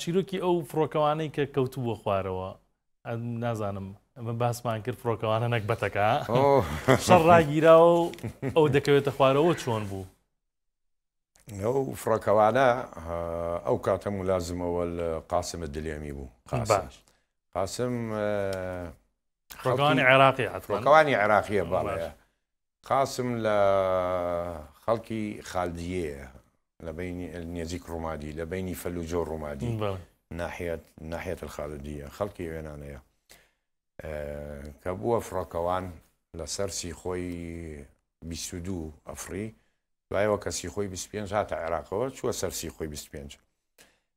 چیرۆکی ئەو فڕۆکەوانەی کە کەوتبووە خوارەوە نازانم ئەمە باسمان کرد فڕۆکەوانە نەک بەتەکە شەڕ ڕاگیراوە و ئەو دەکەوێتە خوارەوە چۆن بوو؟ ئەو فڕۆکەوانە ئەو کاتە ملازمەوە لە قاسمە دلێمی بوو قاسم قاسم فڕۆکەوانی عێراقی فڕۆکەوانی عێراقیە باڵەیە قاسم لە خەڵکی خالدیەیە لە بەینی نێزیک ڕومادی لە بەینی فەلوجە و ڕومادی ناحیەت ناحیەت الخالدیە خەڵکی ئەوێنانەیە کە بووە فڕۆکەوان لەسەر سیخۆی 22 ئەفری دوایەوە کە سیخۆی 25 هاتە عێراقەوە چووە سەر سیخۆی 25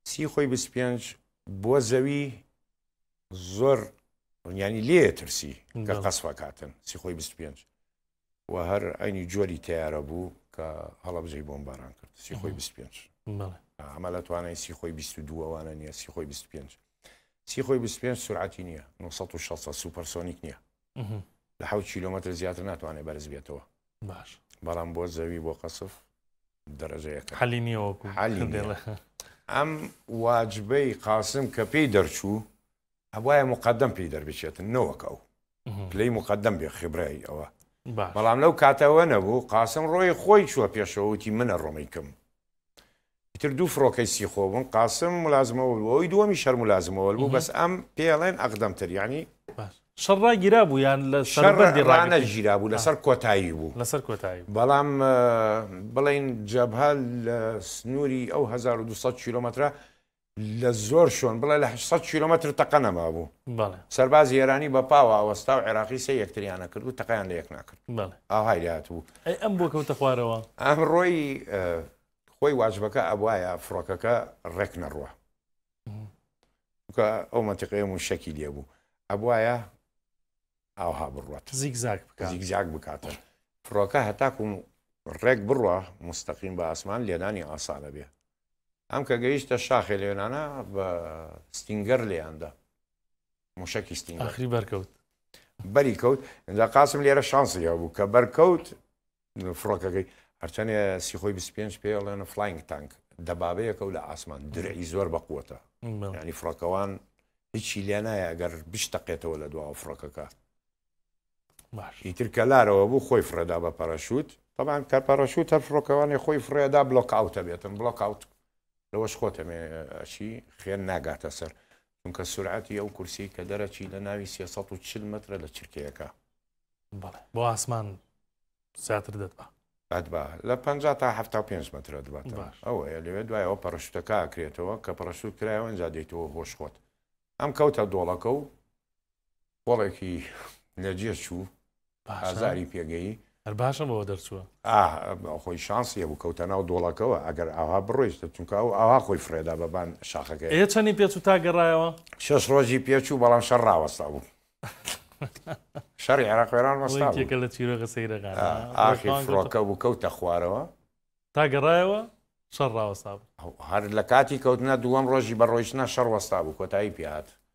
سیخۆی 25 بۆ زەوی زۆر ینی لێ ترسی کە قەسفەکاتن سیخۆی 25 و هەر عینی جۆری تیارە بوو کە هەڵەبجەی بۆمباران کرد سیخۆی 25 ئەمە لە توانای سیخۆی 22 ئەوانە نییە سیخۆی 25 سیخۆی 25 سرعەتی نییە 960 سوپەرسۆنیک نییە لە 7 کیلۆمەتر زیاتر ناتوانێت بەرز بێتەوە باش بەڵام بۆ زەوی بۆ قەسف دەرەجەیەکە حەلی نییە وەکو حەلی نییە. ئەم واجبەی قاسم کە پێی دەرچوو ئەبوایە مقدم پێی دەربچێتن نەوەک ئەو پلەی مقدم بێ خبرای ئەوە بەڵام لەو کاتەوە نەبوو قاسم ڕۆی خۆی چووە پێشەوە وتی منە ڕۆمەیکم ئیتر دوو فڕۆکەی سیخۆ بوون قاسم ملازمەوە بوو ئەوی دووەمی شەر ملازمەوە بوو بەس ئەم پێڵێن ئەقدەمتر یعنی شەڕ ڕاگیرا بوو یان لە سەربەندی ڕانەگیرا بوو لەسەر کۆتایی بوو لەسەر کۆتایی بەڵام بڵین جەبهە لە سنووری ئەو 1200 کیلۆمەترە لە زۆر شوێن بڵێ لە 800 کیلۆمەتر تەقە نەمابوو سەربازی ئێرانی بە پاوە ئەوەستا و عێراقی سێ یەکتریانە کرد و تەقیان لە یەک ناکرد ئاوهای لێهاتبوو. ئەی ئەم بۆ کەوتە خوارەوە؟ ئەم ڕۆی خۆی واجبەکە ئەبوایە فڕۆکەکە ڕێک نەڕوە چونکە ئەو مەنتیقەیە موشەکی لێ بوو ئەبوایە ئاوها بڕوات زیگزاگ بکات زیگزاگ بکاتن فڕۆکە هەتاکو ڕێک بڕوا مستەقیم بە ئاسمان لێدانی ئاسانە بێ ئەم کە گەیشتە شاخێ لێنانە بە ستینگەر لێیاندا موشەکی ستینگەر ئاخری بەرکەوت بەری کەوت اینجا قاسم لێرە شانسی هەبوو کە بەرکەوت فڕۆکەکەی هەرچەنێ سیخۆی 25 پێڵێن فلاینگ تانک دەبابەیەکە و لە ئاسمان درعی زۆر بەقوەتە ینی فڕۆکەوان هیچی لێ نایە ئەگەر بشتەقێتەوە لە دواوە فڕۆکەکە ئیتر کە لارەوە بوو خۆی فڕێدا بە پەرەشوت طبعا کە پەرەشوت هەر فڕۆکەوانی خۆی فڕێدا بلۆک ئاوتە بێتن بلۆک ئاوت لەوەش خۆتە ئەچی خوێن ناگاتە سەر چونکە سورعەتی ئەو کورسی کە دەرەچی لە ناوی 340 مەترە لە چرکەیەکە بەڵێ بۆ ئاسمان زیاتر دەتبا ئەتبا لە 50 تا 75 مەترە دەباتەوە ئەوەیە لەوێ دوایەوە پەڕشتەکە ئەکرێتەوە کە پەڕشوت کرایەوە ئینجا دێیتەوە هۆش خۆت ئەم کەوتە دۆڵەکە و قۆڵێکی لە جێ چوو ئازاری پێگەیی. هەر باشە بەوە دەرچووە. ئاه خۆی شانسی هەبوو کەوتە ناو دۆڵەکەوە ئەگەر ئاوا بڕۆیشتە چونکە ئەو ئاوا خۆی فڕێدا بە بان شاخەکەی. ئێ چەنی پێچوو تا گەڕایەوە؟ شەش ڕۆژی پێچوو بەڵام شەڕ ڕاوەستا بوو. شەڕی عێراق ئێران وەستا بوو. یەکێکە لە چیرۆکە سەیرەکان. ئاخی فڕۆکە بوو کەوتە خوارەوە. تا گەڕایەوە شەڕ ڕاوەستا بوو. هەر لە کاتی کەوتنە دووەم ڕۆژی بە ڕۆیشتنە شەڕ وەستا بوو کۆتایی پێ هات.